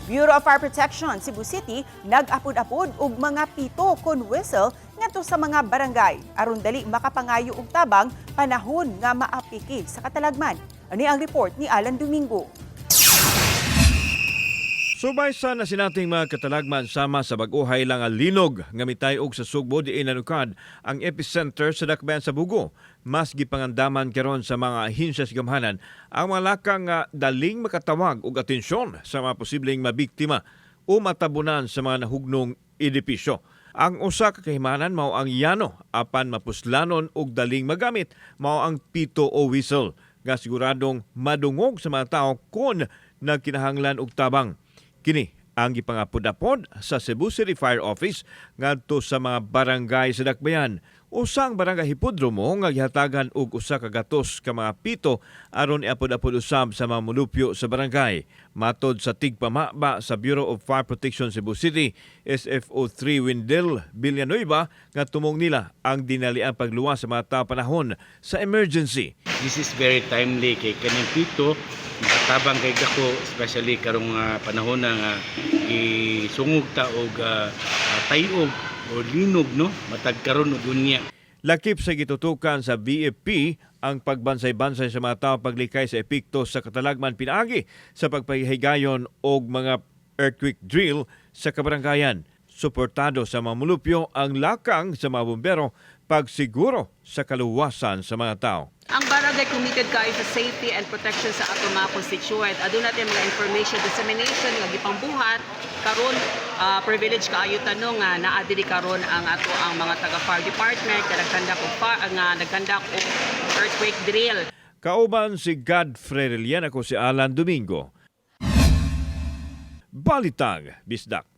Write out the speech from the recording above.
Bureau of Fire Protection Cebu City nag-apod-apod og mga pito kon whistle ngadto sa mga barangay aron dali makapangayo og tabang panahon nga maapiki sa katalagman. Ani ang report ni Alan Domingo. Subay sa nasinating mga katalagman sama sa bag-ohay lang ang linog nga mitay-og sa Sugbo diin nanukad ang epicenter sa dakbayan sa Bugo. Mas gipangandaman karon sa mga ahensya sa gamhanan ang mga lakang nga daling makatawag og atensyon sa mga posibleng mabiktima o matabunan sa mga nahugnong edipisyo. Ang usa ka kahimanan mao ang yano apan mapuslanon og daling magamit mao ang pito o whistle nga siguradong madungog sa mga tao kon nagkinahanglan og tabang. Kini ang gipangapod-apod sa Cebu City Fire Office ngadto sa mga barangay sa Dakbayan. Usang barangay Hipodromo nga gihatagan og 100 ka mga pito aron iapod-apod usab sa mga mulupyo sa barangay. Matod sa tigpamaba sa Bureau of Fire Protection Cebu City, SFO3 Wendell Villanueva, nga tumong nila ang dinaliang pagluwas sa mga tao panahon sa emergency. This is very timely kay kaning pito makatabang kay dako, especially karong panahon na nga gisungog ta og tayog o linog, no, matag karon ug unya. Lakip sa gitutukan sa BFP ang pagbansay-bansay sa mga tao paglikay sa epekto sa katalagman pinaagi sa pagpahigayon og mga earthquake drill sa kabaranggayan. Suportado sa mga mulupyo ang lakang sa mga bumbero pagsiguro sa kaluwasan sa mga tao. Ang barangay committed kaayo sa safety and protection sa atong mga constituent. Aduna tay mga information dissemination nga gipambuhat karon. Privilege kaayo tanong nga naa diri karon ang ato ang mga taga fire department nga nag-conduct og earthquake drill. Kauban si Godfrey Relian, ako si Alan Domingo. Balitang Bisdak.